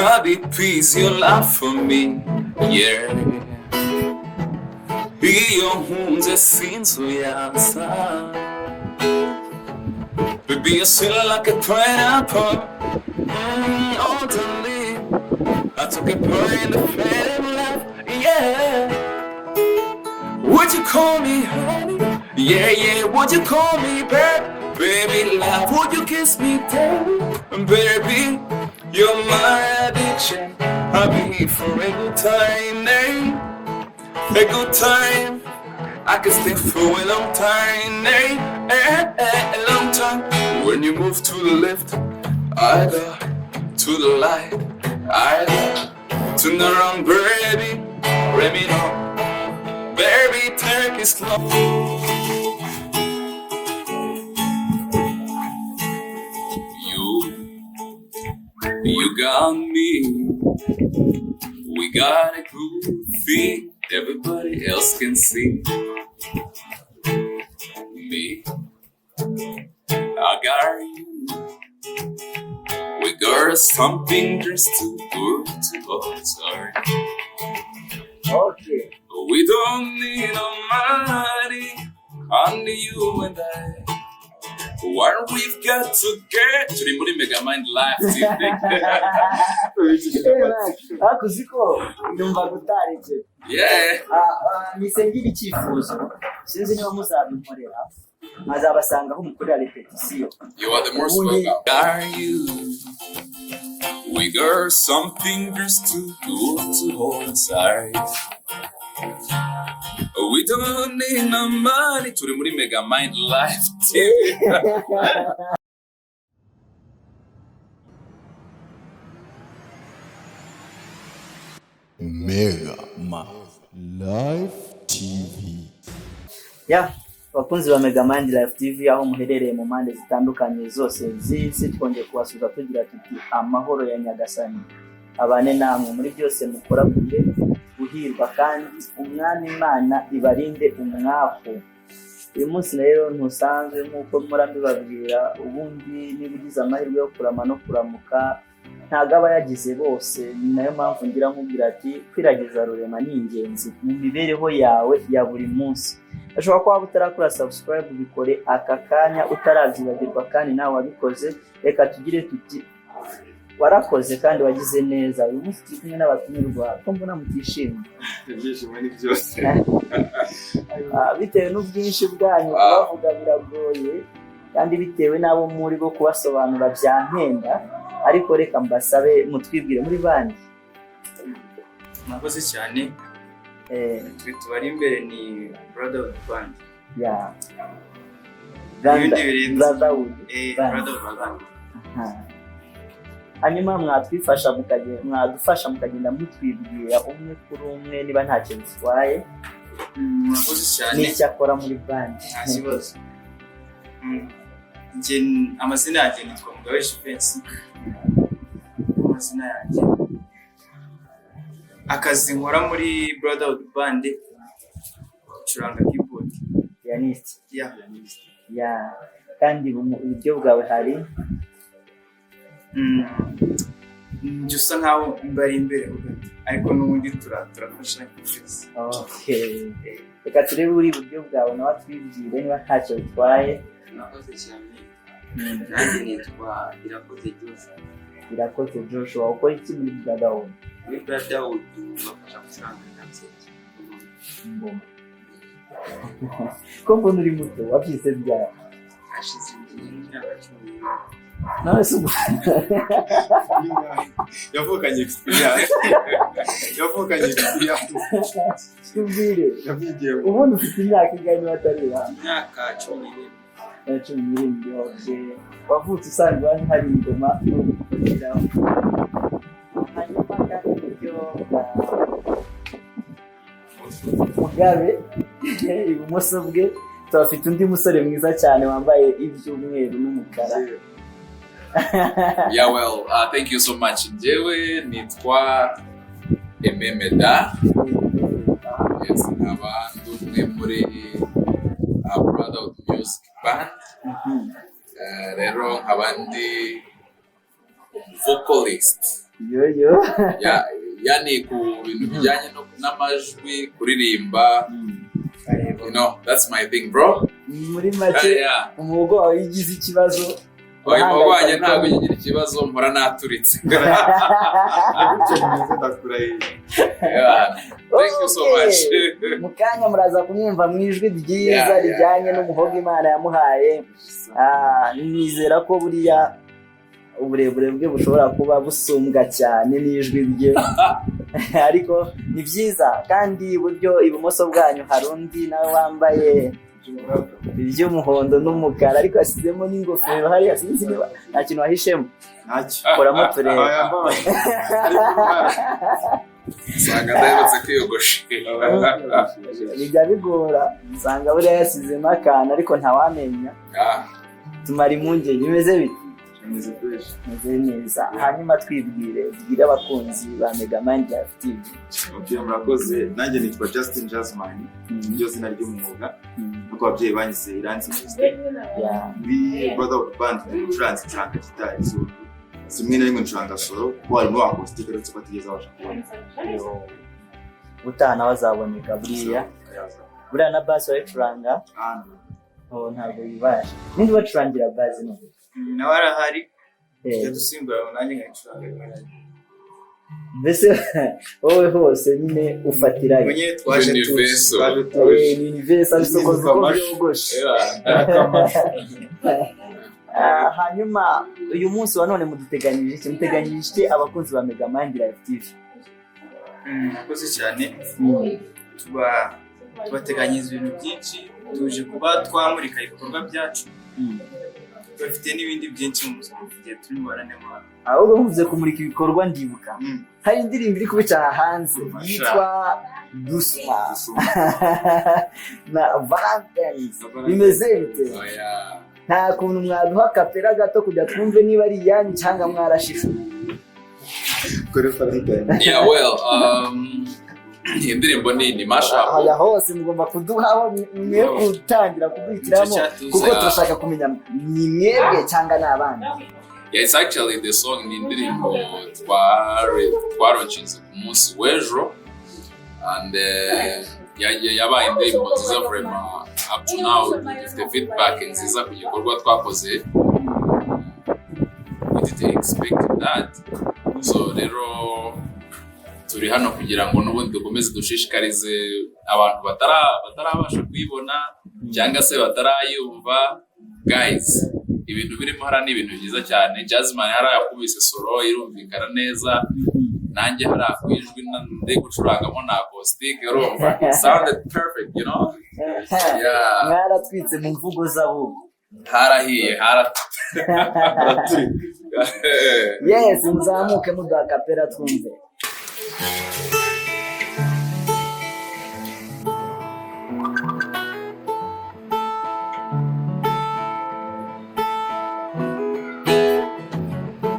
I'll be peace, your love for me, yeah. Iyo nkunze sinzuyaza. Baby, you're sweet like a pineapple. Oh, darling, I took a part in the fame love, yeah. Would you call me honey? Yeah. Would you call me babe? Baby, love. Would you kiss me daily? Baby, you're my addiction. I'll be here for a good time, eh? A good time. I can stay for a long time, eh? Eh, eh, a long time. When you move to the left, I go to the right. I go turn around, baby. Let me know. Baby, take it slow. You got me. We got a good thing everybody else can see. Me, I got you. We got something just too good to alter. Okay. We don't need no money, only you and I. What we've got to get. Turi muri Megamind Live TV. Ariko uzi ko ndumva gutarebye. Yeah. Nisengera icyifuzo, sinzi niba muzabinkorera, nkazabasanga aho mukorera répétition. You are the most Ubundi- welcome. Are you? We got something just too good to hold inside. We don't need no money. Turi muri Megamind Live TV. Mega Live TV. Ya, abakunzi ba Megamind Live TV, aho muherereye mu mpande zitandukanye zose z'isi, twongeye kubasuza tugira tuti: "Amahoro ya Nyagasani abane namwe muri byose mukora, mugire guhirwa kandi Umwami Imana ibarinde umwaku." Uyu munsi rero ntusanzwe nk'uko mpora mbibabwira. Ubundi niba ugize amahirwe yo kurama no kuramuka, ntabwo aba yagize bose. Ni nayo mpamvu ngira nkubwira ati kwiragiza Rurema ni ingenzi mu mibereho yawe ya buri munsi. Ashobora kuba waba utarakora subscribe, bikore aka kanya utarabyibagirwa. Kandi nawe wabikoze, reka tugire tuti warakoze kandi wagize neza. Uyu munsi turi kumwe n'abatumirwa, ko mbona mutishimye? Ibyishimo ni byose. Bitewe n'ubwinshi bwanyu, kubavuga biragoye, kandi bitewe n'abo muri bo kubasobanura byampenda, ariko reka mbasabe mutwibwire muri bandi. Murakoze cyane. Twe tubari imbere ni Brotherhood Band. Ya. Ibindi birenze. Brotherhood Band. Brotherhood Band. Aha. Hanyuma mwatwifasha mwadufasha mukagenda mutwibwira umwe kuri umwe, niba ntacyo bitwaye. Murakoze cyane. N'icyo akora muri band. Nta kibazo. Njye amazina yanjye nitwa Mugabe Jivency, amazina yanjye. Akazi nkora muri Brotherhood Band, ncuranga keyboard. Pianist. Yeah. Ya, kandi mu buryo bwawe hari Njye usa nkaho mbari imbere ho gato, ariko n'ubundi turafashanya twese. Okay, reka turebe uri iburyo bwawe nawe atwibwire niba ntacyo bitwaye. Murakoze cyane. Nanjye nitwa Irakoze Joseph. Irakoze Joshua, ukora iki muri Brotherhood? Muri Brotherhood bafasha gucuranga drum. Ingoma. Ko mbona uri muto, wabyize ryari? Hashize igihe, nk'imyaka 14. Nawe se ubwo? Yavukanye experience, yavukanye experience. Tubwire. Yabyigiye mu Ubundi ufite imyaka ingahe niba atari ibanga? Imyaka 17. Ya, 17, okay. Wavutse usanga iwanyu hari ingoma no gukuriraho. Hanyuma kandi uburyo bwa Mugabe, ibumoso bwe tuhafite undi musore mwiza cyane wambaye iby'umweru n'umukara. Yeah, well, thank you so much. Njyewe nitwa Aime Meda. Yes, nkaba ndi umwe muri Brotherhood Music Band. Rero nkaba ndi vocalist. Yoyo. Yani ku bintu bijyanye n'amajwi, kuririmba, that's my thing, bro. Muri make, umuhogo wawe iyo ugize ikibazo, Oya, umuhogo wanjye urahangayika. Ntabwo ngira ikibazo, mpora naturitse. Gutyo bimeze, ndakurahiye. Yeah. Thank you so much. Mu kanya muraza kumwumva mu ijwi ryiza rijyanye n'umuhogo Imana yamuhaye. Nizera ko buriya uburebure bwe bushobora kuba busumbwa cyane n'ijwi rye, ariko ni byiza. Kandi iburyo, ibumoso bwanyu hari undi nawe wambaye iby'umuhondo n'umukara, ariko yasizemo n'ingofero hariya. Sinzi niba nta kintu wahishemo. Ntacyo. Koramo turebe. Oya, mbabaye. Usanga ndaherutse kwiyogosha. Bijya bigora, usanga buriya yasizemo akantu, ariko ntawamenya. Tumara impungenge. Bimeze bite? Bimeze fresh. Meze neza. Hanyuma twibwire, ubwire abakunzi ba Megamind Life TV. Okay, murakoze. Nanjye nitwa Justin Jasmine, niryo zina ry'umwuga, nuko ababyeyi banyise Iranzi Justin. Muri Brotherhood Band ndi umucuranzi, ncuranga gitari, so rimwe na rimwe ncuranga solo kuko harimo acoustic, uretse ko atigeze abasha kubona. Ubutaha nawe azaboneka buriya. Buriya na bass wayicuranga? Ah, Oh, ntabwo bibasha. Ninde ubacurangira bass none? Nawe arahari. Tujya dusimbura, nanjye nkayicuranga rimwe na rimwe. Mbese wowe hose nyine ufatirayo? Ubwo nyine twaje tuje. Universal. Twaje tuje. Ni universal, bisokoza uko byogoshe. Hanyuma uyu munsi wa none muduteganyirije iki? Muteganyirije iki abakunzi ba Megamind Life TV? Murakoze cyane. Tubateganyiriza ibintu byinshi. Tuje kuba twamurika ibikorwa byacu, bafite n'ibindi byinshi mu buzima igihe turi bubaranemo hano. Ahubwo muvuze kumurika ibikorwa, ndibuka hari indirimbo iri kubica hanze yitwa Dusma na Valentines. Bimeze bite? Oya. Nta kuntu mwaduha kapera gato kugira twumve niba ari iyanyu cyangwa mwarashishuye? Kuri Valentine. Yeah, well, iyi ndirimbo ni mashup. Aho hose mugomba kuduhaho, mwe gutangira kuduhitiramo, Nicyo cyatuzanye. kuko turashaka kumenya ni mwebwe cyangwa ni abandi. Yeah, it's actually the song, ni indirimbo twaronshinze ku munsi w'ejo, and yabaye indirimbo nziza vraiment. Up to now dufite feedback nziza ku gikorwa twakoze. We didn't expect that. So rero turi hano kugira ngo n'ubundi dukomeze dushishikarize abantu batarabasha kuyibona cyangwa se batarayumva. Guys, ibintu birimo hariya ni ibintu byiza cyane. Jasmine hariya yakubise solo irumvikana neza, nanjye hariya ku ijwi ndi gucurangamo na acoustic, urumva it sounded perfect. Yeah. Mwaratwitse mu mvugo z'abubu. Harahiye, hara Yes, muzamuke muduha kapera twumve.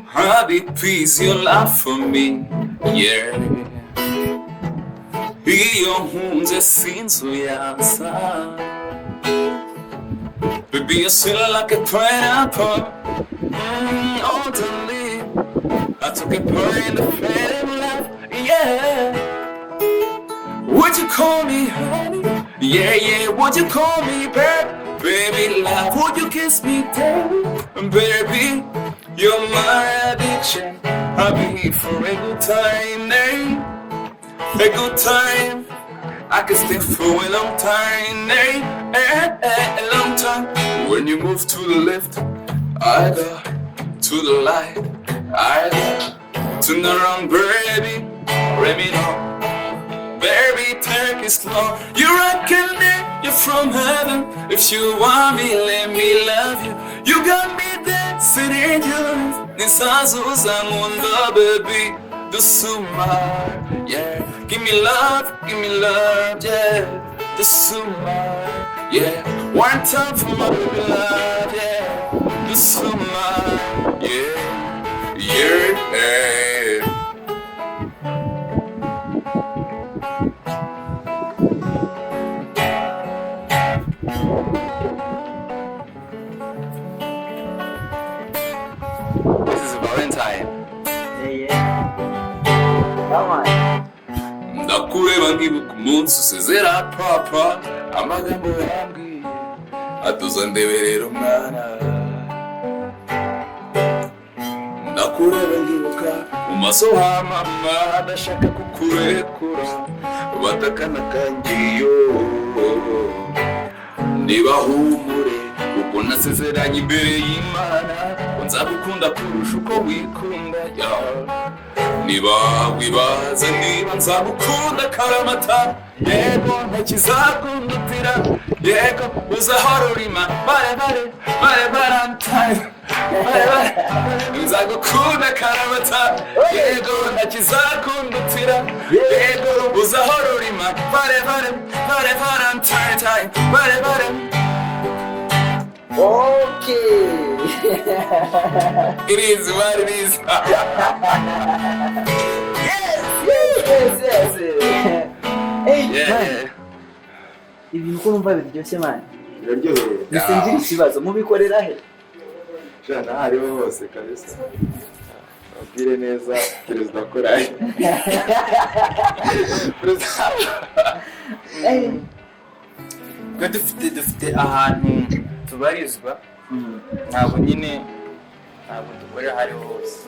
How please your love for me, yeah. Iyo nkunze sinzuyaza. Baby, you're sweet like a pineapple. Oh, darling, I took a part in the faded love, yeah. Would you call me honey? Yeah. Would you call me babe? Baby, love. Would you kiss me daily? Baby, you're my addiction. I'll be here for a good time, eh? A good time. I can stay for a long time, eh? Eh, eh, a long time. When you move to the left, I go to the right. I go turn around, baby. Let me know. Baby, take it slow. You're a candy, you're from heaven. If you want me, let me love you. You got me dancing in your Nisazuza nkunda, baby. Dusuma, yeah. Give me love, yeah. Dusuma, yeah. One time for my baby love, yeah. Dusuma, yeah. This is Valentine. Yeah. Umunsi usezera papa, amagambo yambwiye atuza ndeberera umwana. Ndakureba nkibuka mu maso ha mama, ndashaka kukurekura batakana kangiyo. Niba humure, kuko nasezeranye imbere y'Imana ko nzagukunda kurusha uko wikunda, yeah. Niba wibaza niba nzagukunda karamata, yego, ntakizakundutira, yego, uzahora urima bare bare bare barantime bare bare. Nzagukunda karamata, yego, ntakizakundutira, yego, uzahora urima bare bare bare barantime time bare bare. It is what it is. Yes. Hey, man. Ibintu uko numva biryoshye, man. Biraryoheye. Bisingira ikibazo, mubikorera he? Jana aho ariho hose kabisa, abwire neza perezida wa korali, perezida. Twe dufite ahantu tubarizwa. Ntabwo nyine, ntabwo dukorera aho ariho hose,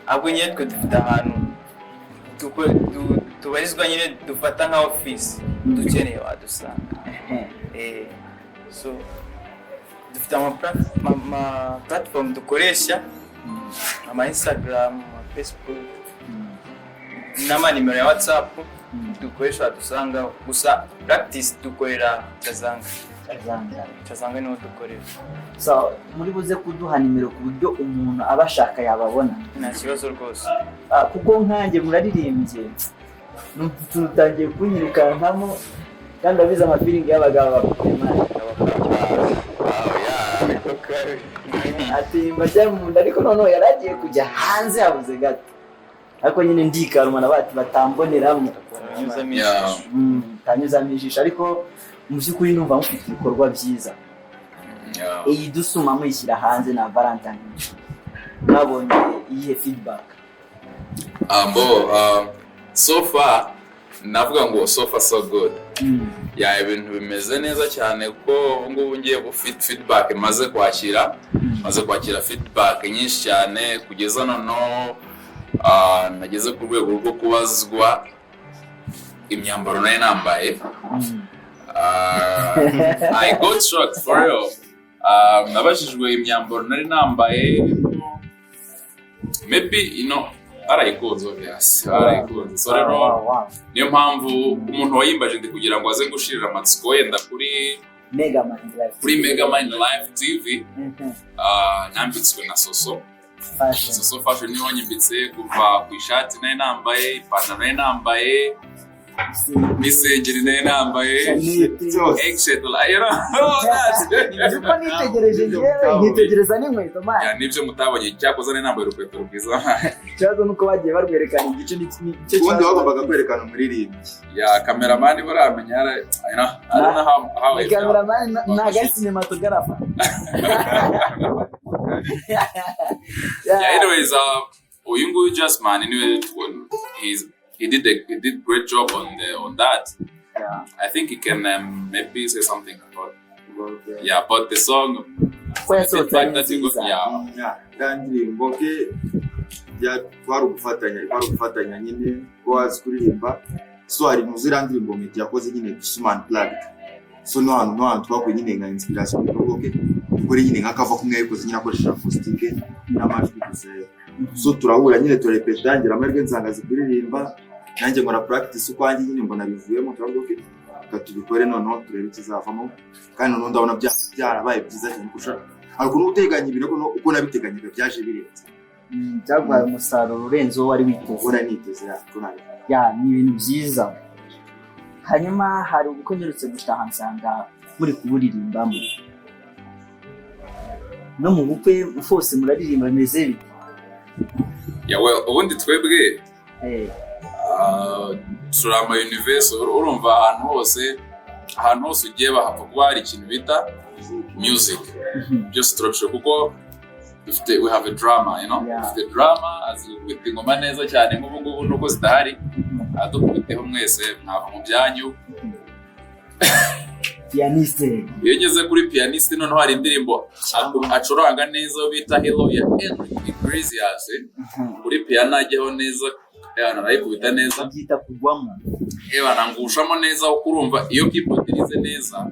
ahubwo nyine twe dufite ahantu tubarizwa nyine, dufata nka ofisi, dukeneye wadusanga. So dufite ama platform dukoresha, ama Instagram, ama Facebook n'amanimero ya WhatsApp dukoresha wadusangaho. Gusa practice dukorera Kazanga. Kazanga. Kazanga niho dukorera. So muri buze kuduha nimero ku buryo umuntu aba ashaka yababona? Nta kibazo rwose. Ah, kuko nkanjye muraririmbye numva utuntu utangiye kunyirukankamo, kandi abizi amafeeling y'abagabo bafite, man. Atimba ajya mu nda, ariko noneho yari agiye kujya hanze, yabuze gato, ariko nyine ndikaruma na bati batamboneramo. Nyuzamo ijisho. Tanyuzamo ijisho, ariko mu by'ukuri numva mufite ibikorwa byiza. Iyi dusuma muyishyira hanze na Valentine, mwabonye iyihe feedback? Bo, so far navuga ngo so far so good. Yeah, ibintu bimeze neza cyane, kuko ubu ngubu ngiye gufite feedback maze kwakira feedback nyinshi cyane, kugeza noneho nageze ku rwego rwo kubazwa imyambaro nari nambaye. I got shocked for real. Nabajijwe imyambaro nari nambaye. Maybe barayikunze, obvious, barayikunze. So rero niyo mpamvu umuntu wayimbaje ndi kugira ngo aze gushirira amatsiko wenda kuri Megamind Live. Kuri Megamind Live TV. Nambitswe na Soso Fashion. Soso Fashion niwe wanyimbitse, kuva ku ishati nari nambaye, ipantaro nari nambaye, n'isengeri nari nambaye, Byose. etc, all that. Uzi ko nitegereje njyewe, nkitegereza n'inkweto, man. Yeah, nibyo mutabonye, cyakoze nari nambaye urukweto rwiza. Ikibazo nuko bagiye barwerekana igice n'igice. Ubundi bagombaga kwerekana umuririmbyi. Yeah, cameraman baramenya, I don't know how it felt. Cameraman ntabwo ari cinematographer. Yeah, anyways, uyu nguyu Jasmine anyway, he did great job on that. I think he can maybe say something about, yeah, about the song. Ko yasohotse ari Feedback that you got, nziza. Yeah. Yeah, iriya ndirimbo ke twari ugufatanya nyine, ko wazi kuririmba. So hari muzi iriya ndirimbo Meddy yakoze nyine, Dusuma Unplugged. So no hantu twakuye nyine nka inspiration, kuko ke dukore nyine nka cover kumwe yayikoze nyine akoresheje acoustic n'amajwi gusa. So turahura nyine, turarepeta, ngira amahirwe nsanga azi kuririmba, nanjye nkora practice ukwanjye nyine, mbona bivuyemo. Turavuga okay, reka tubikore noneho turebe ikizavamo. Kandi noneho ndabona byarabaye byiza cyane kurusha hari ukuntu uteganya ibintu, ariko uko nabiteganyaga byaje birenze. Byaguhaye umusaruro urenze uwo wari witeze. Ubona niteze ya ko nabikora. Yeah, ni ibintu byiza. Hanyuma hari ubukwe mperutse gutaha nsanga muri kuburirimbamo, no mu bukwe hose muraririmba, bimeze bite? Yeah, well, ubundi twebwe turi ama universe. Urumva ahantu hose ugiye bahapfa kuba hari ikintu bita music. Byose turabishobora kuko dufite, we have a drama. Dufite drama, azi gukubita ingoma neza cyane nk'ubu ngubu nuko zidahari. Adukubiteho mwese mwava mu byanyu. Pianiste. Iyo ngeze kuri pianiste, noneho hari indirimbo acuranga neza yo bita "Hello" ya Enrique Iglesias. Kuri piano ajyaho neza, arayikubita neza. Byita kugwamo. Ngushamo neza, kuko urumva iyo keyboard irize neza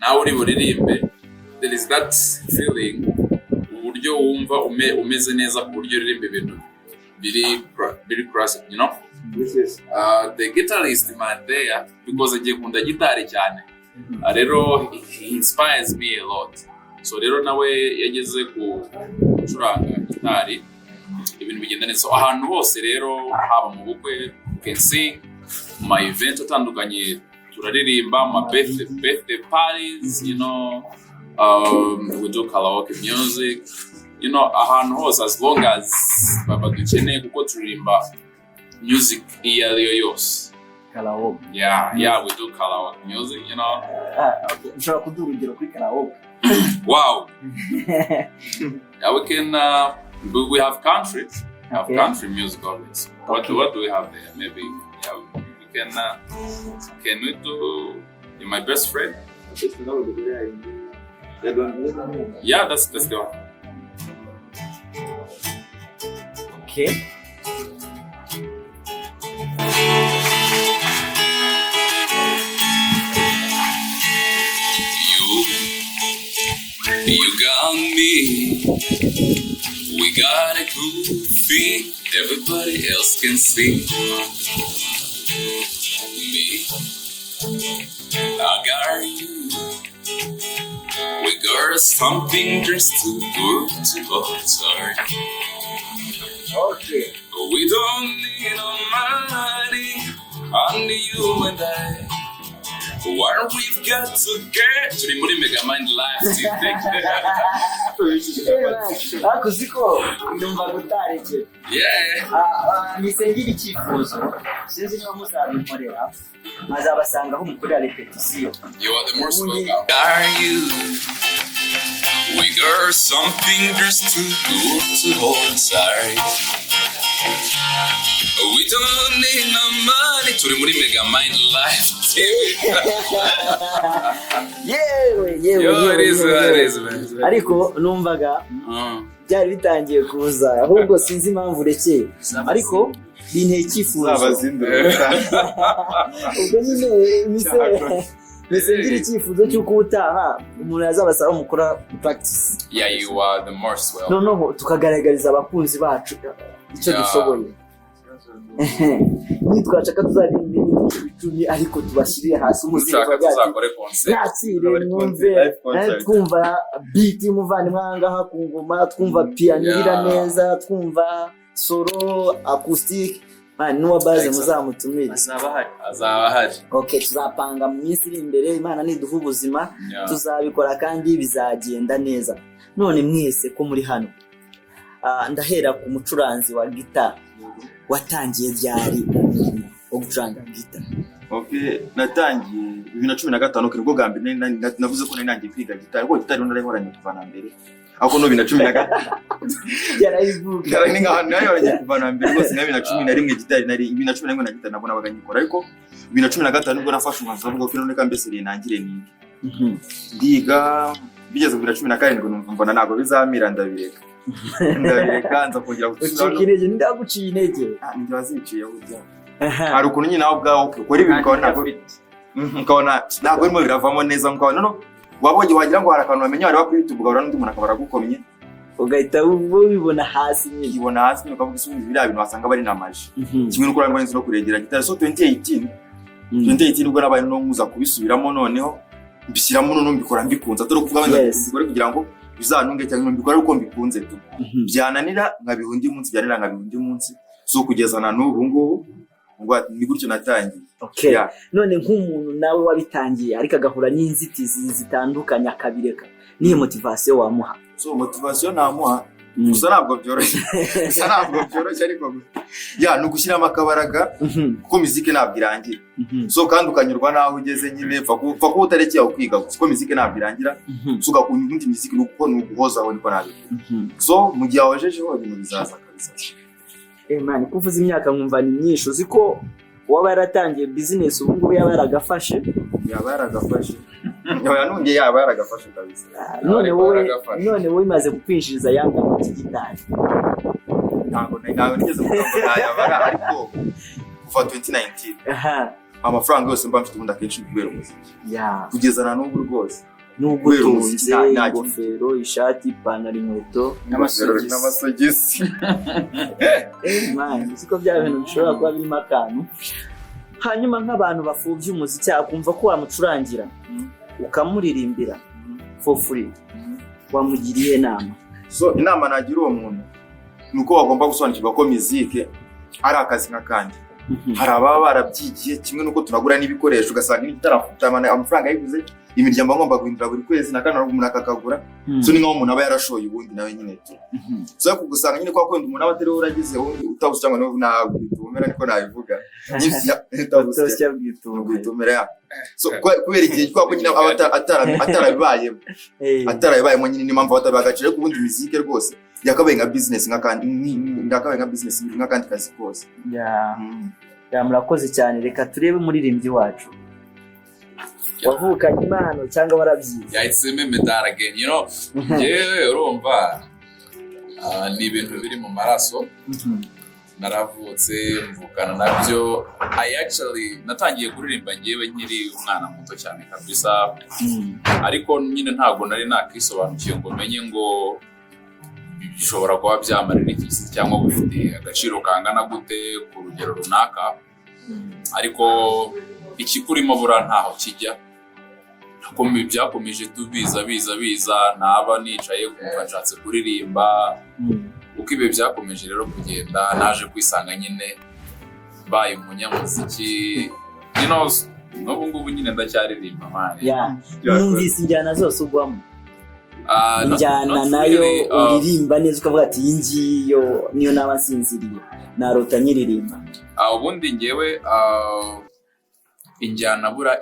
nawe uri buririmbe, there is that feeling, uburyo wumva umeze neza ku buryo uririmba ibintu biri classic. Yes. The guitarist man there, because agiye kunda gitari cyane. Rero he inspires me a lot. So rero nawe yageze ku gucuranga gitari, ibintu bigenda neza. So ahantu hose rero, haba mu bukwe you can sing, mu ma event atandukanye turaririmba, mu ma birthday parties, we do karaoke music, ahantu hose as long as badukeneye, kuko turirimba music iyo ari yo yose. Karaoke. Yeah, we do karaoke music. Ah, okay. Ushobora kuduha urugero kuri karaoke? Wow. Yeah, we can we have country, we have country music always. What What do we have there? Maybe, yeah, we can can we do "You're My Best Friend"? Yeah, that's the one. Okay. You got me. We got a good thing everybody else can see. Me, I got you. We got something just too good to alter. Okay. We don't need no money, only you and I. What we've got to get. Turi muri Megamind Live TV. Ariko uzi ko numva gutarekera. Yeah. Nisengera icyifuzo, sinzi niba muzabinkorera, nkazabasanga aho mukorera répétition. You are the most welcome. Are you? We got something just too good to hold tight. We don't need no money. Turi muri Megamind Live TV. Yewe, yewe! Yo, Yewe, it is yewe, what it yewe. is, man. Ariko numvaga byari bitangiye kuza, ahubwo sinzi impamvu urekeye, ariko binteye icyifuzo. Uzabazindura. Ubwo nyine mise ngira icyifuzo cy'uko ubutaha umuntu yazabasaba mukora practice. Yeah, you are the most welcome. Noneho tukagaragariza abakunzi bacu icyo dushoboye. Nitwashaka tuzaririmba indirimbo 10, ariko tubashyirire hasi umuzingo Ushaka bwacu. tuzakore concert. Mwakire mwumve. Live concert. Twumva beat y'umuvandimwe aha ngaha ku ngoma, twumva piano irira neza, twumva solo acoustic. Man, n'uwa baze Excellent. muzamutumire. Azaba ahari. Azaba ahari. Okay, tuzapanga mu minsi iri imbere, Imana niduha ubuzima. Tuzabikora kandi bizagenda neza. None mwese ko muri hano, ndahera ku mucuranzi wa gitari. Watangiye ryari umurimo wo gucuranga gitari? Okay, natangiye 2015, nibwo bwa mbere navuze ko nari nangiye kwiga gitari, kuko gitari narayihoranye kuva na mbere, ariko no 2015. Yarayivuga. Gitari ni nkaho narayihoranye kuva na mbere rwose. Nka 2011 gitari nari, 2011 na gitari nabwo nabaga nyikora, ariko 2015 nibwo nafashe umwanzuro avuga ko none reka mbese nangire nige. Ndiga, bigeze 2017 numva mbona ntabwo bizamira, ndabireka, ndabireka, nza kongera Ucika gusubiramo. intege? Ndaguciye intege? Ah, njye waziciye burya. Hari ukuntu nyine nawe ubwawe ukora ibintu ukabona ntabwo ukabona ntabwo birimo biravamo neza, ukabona no wabonye wagira ngo hari akantu wamenya wareba kuri YouTube, ugahura n'undi muntu akaba aragukomye. Ugahita ubibona hasi nyine. Ukibona hasi nyine, ukavuga isubizo biriya bintu wasanga bari na maji kimwe n'uko urangwa no kuregera gitari. So 2018, 2018 ubwo nabaye no nkuza kubisubiramo, noneho mbishyiramo, noneho mbikora mbikunze, atari ukuvuga wenda mbikore kugira ngo bizantunge cyangwa mbikore uko mbikunze tu. Byananira nkabiha undi munsi, byananira nkabiha undi munsi, so kugeza na n'ubu ngubu ngo ni gutyo natangiye. Okay. Yeah. None nk'umuntu nawe wabitangiye ariko agahura n'inzitizi zitandukanye akabireka, niyo motivation wamuha? So motivation namuha, gusa ntabwo byoroshye, gusa ntabwo byoroshye, ariko ya ni ugushyiramo akabaraga, kuko muzike ntabwo irangira. So kandi ukanyurwa n'aho ugeze nyine, pfa kuba utarekeye aho kwiga gusa, kuko muzike ntabwo irangira. So ugakunda ubundi muzike ni uko ni uguhozaho, niko nabivuga. So mu gihe wahojejeho ibintu bizaza kabisa. Eh man, kuvuza imyaka nkumva ni myinshi, uzi ko Uwaba yaratangiye business ubu ngubu yaba yaragafashe. Yaba yaragafashe. Yaba nongeye yaba yaragafashe kabisa. Ah, none Ariko wowe yaragafashe. None wowe imaze kukwinjiriza yanga mu gitari? Ntabwo nigeze kuvuga ngo nayabara, ariko kuva 2019 amafaranga yose mba mfite ubundi akenshi ni kubera umuziki. Kugeza na n'ubu rwose. Nubwo Kubera utunze umuziki, nta ingofero, ishati, ipantaro, inkweto N'amasogisi. N'amasogisi. Man, uzi ko bya bintu bishobora kuba birimo akantu. Hanyuma nk'abantu bafubye umuziki, akumva ko wamucurangira, ukamuririmbira for free, wamugiriye inama? So inama nagira uwo muntu ni uko bagomba gusobanukirwa ko mizike ari akazi nk'akandi. Hari ababa barabyigiye, kimwe n'uko tunagura n'ibikoresho, ugasanga n'igitara amafaranga yiguze, imiryango agomba guhindura buri kwezi na kane umuntu akakagura. So ni nk'aho umuntu aba yarashoye ubundi nawe nyine tu. So ariko ugasanga nyine kwa kundi umuntu aba atari we uragize ubundi utabuze, cyangwa nawe ntabwo bwitumera, niko nabivuga. Utabusya Utosya bwitunga. Bwitumera ya. So kubera igihe kwa ko nyine aba atarabibayemo, atarabibayemo nyine, niyo mpamvu batabiha agaciro. Ariko ubundi mizike rwose yakabaye nka business nk'akandi, yakabaye nka business nk'akandi kazi kose. Yeah, murakoze cyane. Reka turebe umuririmbyi wacu. Wavukanye impano cyangwa warabyize? Yahise that again. Njyewe urumva, ni ibintu biri mu maraso. Naravutse mvukana nabyo. I actually natangiye kuririmba njyewe nkiri umwana muto cyane kabisa, ariko nyine ntabwo nari nakisobanukiwe ngo menye ngo bishobora kuba byamarira iki se, cyangwa bifite agaciro kangana gute ku rugero runaka. Ariko ikikurimo buriya ntaho kijya. Byakomeje tubiza biza biza, naba nicaye kumva nshatse kuririmba. Uko ibihe byakomeje rero kugenda, naje kwisanga nyine mbaye umunyamuziki. N'ubu ngubu nyine ndacyaririmba, man. Yeah, numvise injyana zose ugwamo. Injyana Not nayo really, uririmba neza ukavuga ati: "Iyi ngiyo niyo naba nsinziriye narota nyiririmba." Ubundi ngewe injyana bura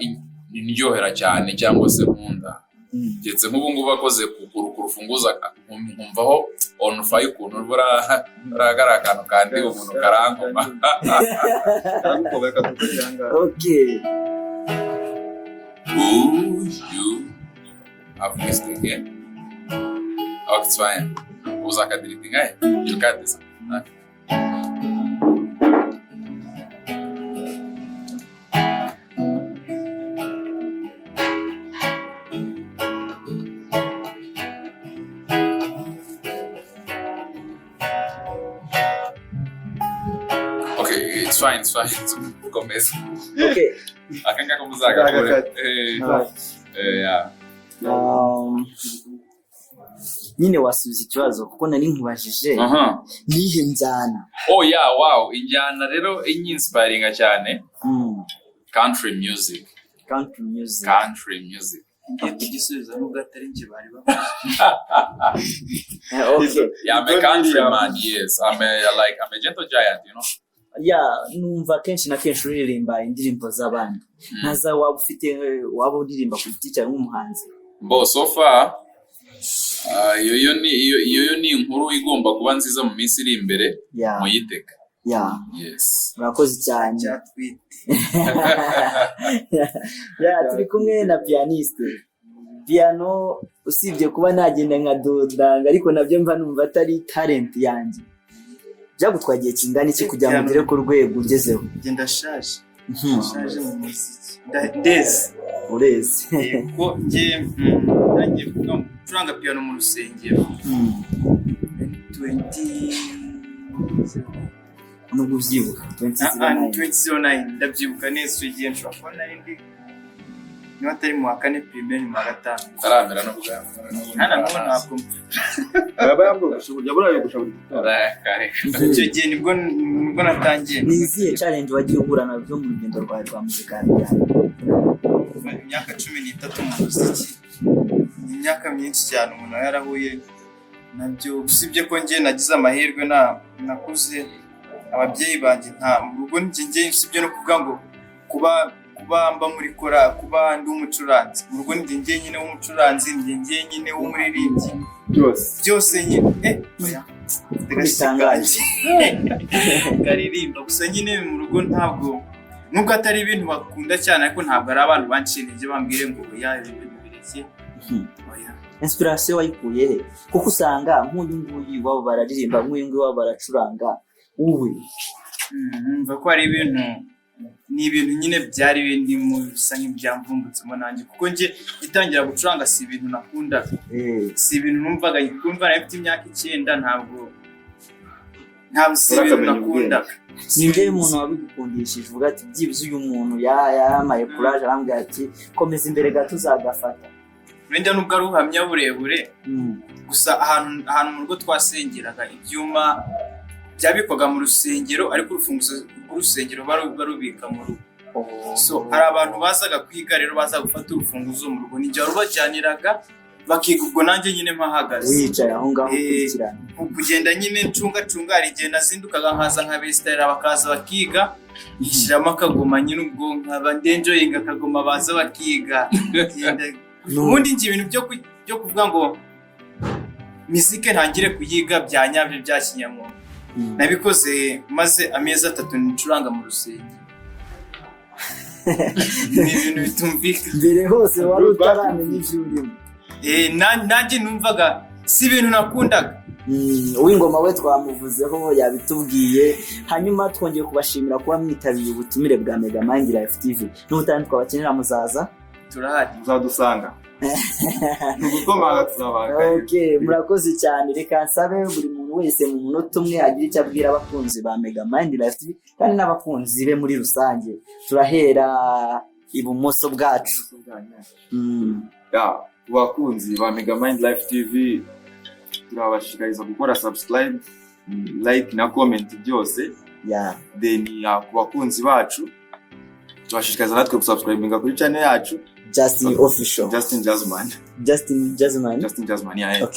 indyohera cyane cyangwa se nkunda, ndetse nk'ubu ngubu akoze ku rufunguzo nkumvaho on fire, ukuntu bura buriya akantu kandi umuntu karankoma. Karagukobeka kuko ngaha. Okay. Ooh, you have missed again. Okay, it's fine. Uzakadiritinga eh? You got this. Okay. Okay, it's fine, it's fine. Komeza. Okay. Aka ngaka muzagakore. Muzagakate. Yeah. Nyine wasubiza ikibazo kuko nari nkubajije nihe njyana. Oh yeah, wow. Injyana rero inyinspiringa cyane, country music. Country music. Country music. Ngiye kugisubiza nubwo atari njye bari bavuze. Okay. Yeah, I'm a country man, yes. I'm a like I'm a gentle giant. Yeah, numva kenshi na kenshi uririmba indirimbo z'abandi. Ntaza waba ufite, waba uririmba ku giti cyawe nk'umuhanzi? Bo so far, iyo yo ni inkuru igomba kuba nziza mu minsi iri imbere, muyitega. Yes. Murakoze cyane. Cyatwite. Yeah, turi kumwe na pianiste. Piano usibye kuba nagenda nka dodanga, ariko nabyo mva numva atari talent yanjye. Byagutwaye igihe kingana iki kugira ngo ugere ku rwego ugezeho? Njye ndashaje. Ndashaje mu muziki. Ndeze. Ureze. Kuko njye ntangiye kuvuga ngo gucuranga piano mu rusengero 20 Nubwo ubyibuka? Ah, 2009. 2009, ndabyibuka neza. Icyo gihe nshobora kuba nari ndi niba atari mu wa kane primaire, ni mu wa gatanu. Taramera no bwa. Hano n'ubu ntabwo Yaba yabwogosha burya, buriya yogosha buri gitondo. Icyo gihe nibwo natangiye. Ni izihe challenge wagiye uhura nabyo mu rugendo rwawe rwa muzika ya piano? Kuva imyaka 13 mu muziki ni imyaka myinshi cyane umuntu aba yarahuye nabyo, usibye ko njye nagize amahirwe na nakuze ababyeyi banjye nta mu rugo njye usibye no kuvuga ngo kuba mba muri kora, kuba ndi umucuranzi mu rugo, njye njyenyine w'umucuranzi, njye njyenyine w'umuririmbyi. Byose. Byose nyine, oya. Bitangaje. Karirimba gusa nyine mu rugo ntabwo Nubwo atari ibintu bakunda cyane, ariko ntabwo ari abantu banciye intege bambwire ngo oya, ibi bintu bireke. Oya. Inspiration wayikuye he? Kuko usanga nk'uyu nguyu iwabo bararirimba, nk'uyu nguyu iwabo baracuranga, wowe? Numva ko ari ibintu, ni ibintu nyine byari bindimo, bisa nk'ibyamvumbutsemo nanjye, kuko njye gitangira gucuranga si ibintu nakundaga, si ibintu numvaga. Kumva nari mfite imyaka 9, ntabwo si ibintu Urakamenya. nakundaga. Ninde muntu wabigukundishije, uvuga ati byibuze uyu muntu yarampaye courage, arambwira ati komeza imbere gato uzagafata? Wenda nubwo ari ubuhamya burebure, gusa ahantu mu rugo twasengeraga, ibyuma byabikwaga mu rusengero, ariko urufunguzo rw'urusengero barubika mu rugo. So hari abantu bazaga kwiga rero, baza gufata urufunguzo mu rugo, nijye warubajyaniraga bakiga, ubwo nanjye nyine mpahagaze. Wicaye aho ngaho Eh, ukurikirana. Kugenda nyine ncungacunga, hari igihe nazindukaga nkaza nkabesitarira, bakaza bakiga, nshyiramo akagoma nyine, ubwo nkaba ndenjoyinga akagoma, baza bakiga. Ubundi njye ibintu byo kuvuga ngo mizike ntangire kuyiga bya nyabyo bya kinyamwuga, nabikoze maze amezi 3 ncuranga mu rusengero. Ni ibintu bitumvikana. Mbere hose wari utaramenya ibyo urimo. Nanjye numvaga si ibintu nakundaga. Uw'ingoma we twamuvuzeho, yabitubwiye. Hanyuma twongeye kubashimira kuba mwitabiriye ubutumire bwa Mega Mind Life TV. N'ubutaha twabakenera muzaza. Turahari. Muzadusanga, ni ugukomanga tuzabaha. Okay, murakoze cyane. Reka nsabe buri muntu wese mu munota umwe agira icyo abwira abakunzi ba Mega Mind Life TV kandi n'abakunzi be muri rusange. Turahera ibumoso bwacu. Ya, ku bakunzi ba Mega Mind Life TV, turabashishikariza gukora subscribe, like na comment byose. Then ya, ku bakunzi bacu tubashishikariza natwe gusubscribinga kuri channel yacu. Justin Official. Justin Jasman. Justin Jasmine. Justin Jasman, ya.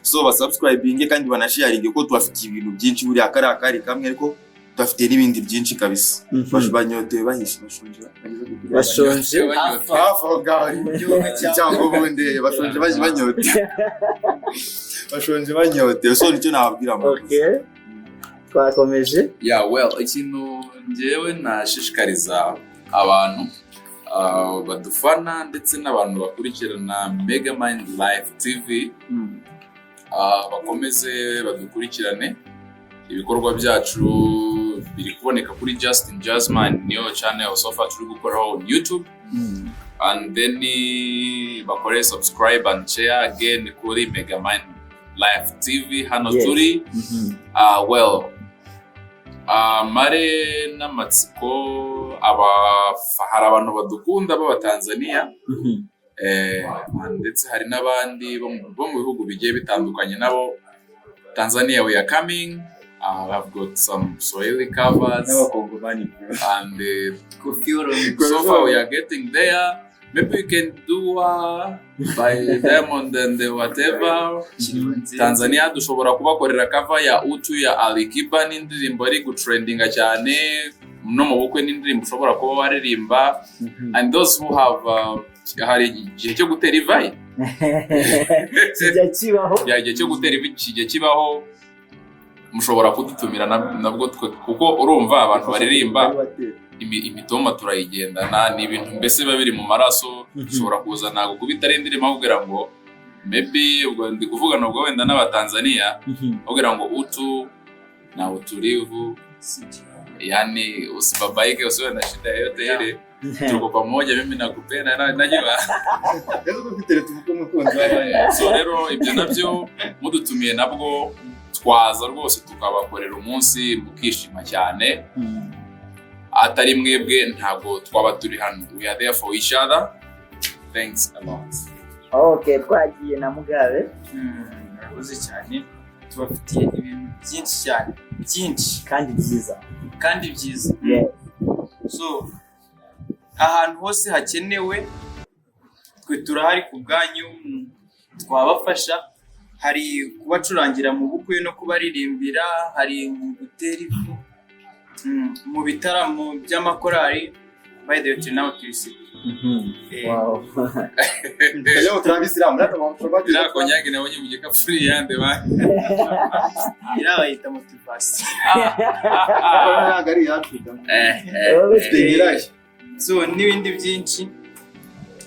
So basubscribinge kandi banasharinge, kuko tubafitiye ibintu byinshi. Buriya kariya kari kamwe, ariko tubafitiye n'ibindi byinshi kabisa. Banyotewe, bahishe, bashonje, bageze ku Bashonje. Hafi aho ngaho cyangwa ubundi bashonje, baje banyotewe, bashonje banyotewe. So nicyo nababwira murakoze. Okay, twakomeje. Yeah, well, ikintu njyewe nashishikariza abantu badufana ndetse n'abantu bakurikirana Mega Mind Life TV, bakomeze badukurikirane. Ibikorwa byacu biri kuboneka kuri Justin Jasmine, niyo channel so far turi gukoraho on YouTube. And then bakore subscribe and share again kuri Mega Mind Life TV hano turi. Well, mare n'amatsiko aba hari abantu badukunda b'Abatanzania, ndetse hari n'abandi bo mu bihugu bigiye bitandukanye nabo. Tanzania, we are coming. I've got some Swahili covers N'abakongomani. And so far we are getting there. Maybe we can do by Diamond and whatever. Tanzania dushobora kubakorera cover ya Utu ya Alikiba, n'indirimbo ari gutrendinga cyane no mu bukwe, n'indirimbo ushobora kuba waririmba. And those who have hari igihe cyo gutera ivayi. Kijya kibaho. Ya, igihe cyo gutera ivi kijya kibaho, mushobora kudutumira nabwo twe, kuko urumva abantu baririmba imitoma turayigendana, ni ibintu mbese biba biri mu maraso. Dushobora kuza ntabwo kubita ari indirimbo akubwira ngo maybe, ubwo ndi kuvugana ubwo wenda n'Abatanzania, akubwira ngo utu na utulivu, yani usibabaike, usiwe na shida yoyote ile, tuko pamoja, mimi nakupenda na najua. Rero uko kwitereta ubukwe umukunzi w'abandi. So rero ibyo nabyo mudutumiye nabwo twaza rwose tukabakorera umunsi mukishima cyane. Atari mwebwe ntabwo twaba turi hano. We are there for each other. Thanks a lot. Okay, twagiye na Mugabe. Murakoze cyane. Tubafitiye ibintu byinshi cyane, byinshi. Kandi byiza. Kandi byiza. So ahantu hose hakenewe twe turahari ku bwanyu, twabafasha. Hari kubacurangira mu bukwe no kubaririmbira, hari mu gutera ivu, mu bitaramo by'amakorali. By the way, turi n'abakirisitu. Wow. Leo turi abisilamu. Iriya konyage nabonye mu gikapu ni iyande ba? Iriya bayita motivation. Ntabwo ari iyacu da. Twegeranye. So n'ibindi byinshi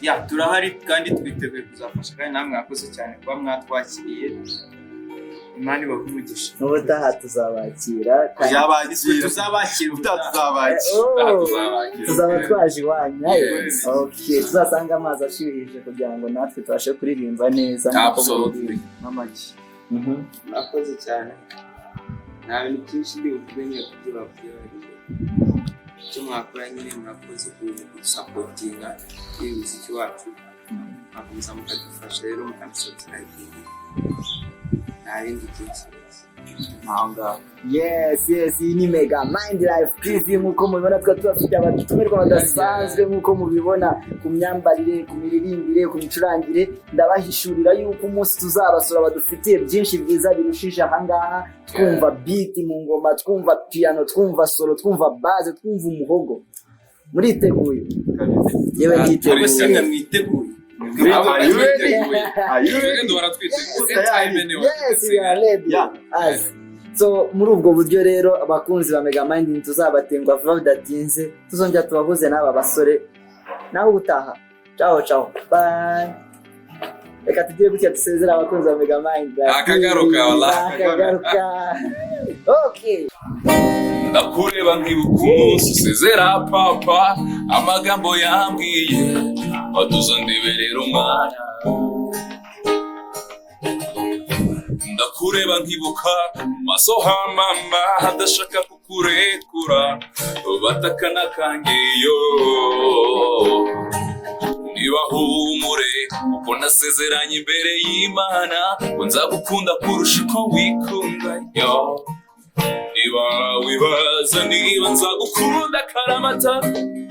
ya turahari kandi twiteguye kuzafasha, kandi namwe mwakoze cyane kuba mwatwakiriye. Imana ibahe umugisha. N'ubutaha tuzabakira kandi Tuzabakira. Tuzabakira. Ubutaha tuzabakira. Oh, Tuzabakira. Tuzaba twaje iwanyu. Yes. Okay, tuzasanga amazi ashyuhije kugira ngo natwe tubashe kuririmba neza nk'uko Absolutely. muririmba. N'amagi. Murakoze cyane. Nta bintu byinshi ndi buvuge nyine ku byo bavuze bariya. Icyo mwakora nyine, murakoze kudusupportinga uyu muziki wacu, mwakomeza mukadufasha rero, mukanasubscribinga. Nta bindi byinshi. Aho ngaho. Yes, iyi ni Mega Mind Life TV. Nk'uko mubibona, twari tubafite abatumirwa badasanzwe, nk'uko mubibona ku myambarire, ku miririmbire, ku micurangire. Ndabahishurira yuko umunsi tuzabasura badufitiye byinshi byiza birushije ahangaha. Twumva beat mu ngoma, twumva piano, twumva solo, twumva bass, twumva umuhogo. Muriteguye? Yewe, Ntabwo se nditeguye. mwe mwiteguye? Are you ready? Are you Twebwe ready? duhora twiteguye. Time anyway. Yes, we are ready. Yeah. As. So muri ubwo buryo rero, abakunzi ba Mega Mind, tuzabatengwa vuba bidatinze, tuzongera tubahuze n'aba basore. Nawe ubutaha. Ciao ciao. Bye. Reka tugire gutya dusezere abakunzi ba Mega Mind. Akagaruka, wallah. Akagaruka. Okay. Ndakureba nkibuka umunsi usezera papa, amagambo yambwiye watuza ndiberera umwana. Ndakureba nkibuka mu maso ha mama hadashaka kukurekura batakana kangeyo. Niba humure kuko nasezeranye imbere y'Imana ngo nzagukunda kurusha uko wikunda yo. Niba wibaza niba nzagukunda karamata,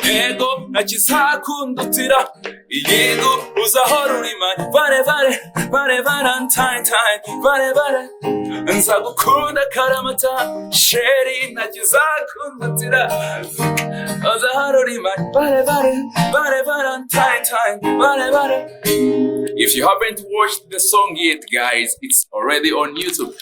yego, ntakizakundutira, yego, uzahora uri my vale vale vale valentine time vale vale. Nzagukunda karamata chérie, ntakizakundutira, uzahora uri my vale vale vale valentine time vale vale. If you haven't watched the song yet, guys, it's already on YouTube.